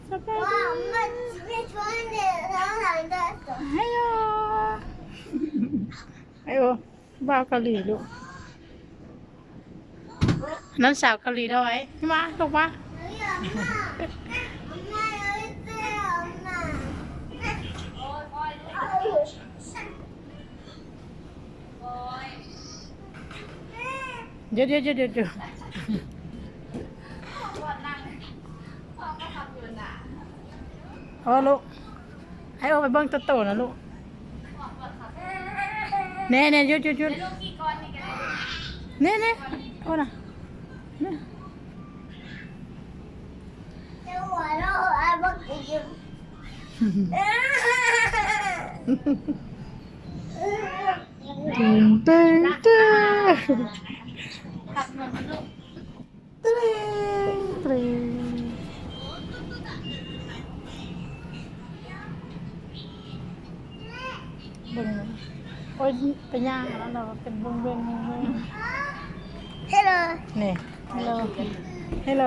ສະບາຍດີ ໄອໂອ ໄອໂອ ບ່າວເກົາຫຼີລູກ ນັ້ນສາວເກົາຫຼີດອຍ ມາລູກມາ ດຽວໆໆໆ ໂອ້ລູກ ໃຫ້ອອກໄປເບິ່ງໂຕໂຕນະລູກ ແນ່ໆ ຢຸດໆໆ ແນ່ໆ ໂອ້ນະ ຕຶງ ຕຶງ ຕຶງ ຕຶງ ຕຶງ ເບິ່ງ ໂອ້ຍ ໄປຍ່າງອັນນັ້ນເນາະ ເປັນເບິ່ງໆ ເບິ່ງໆ ເຮລໂລ ນີ້ ເຮລໂລ ເຮລໂລ.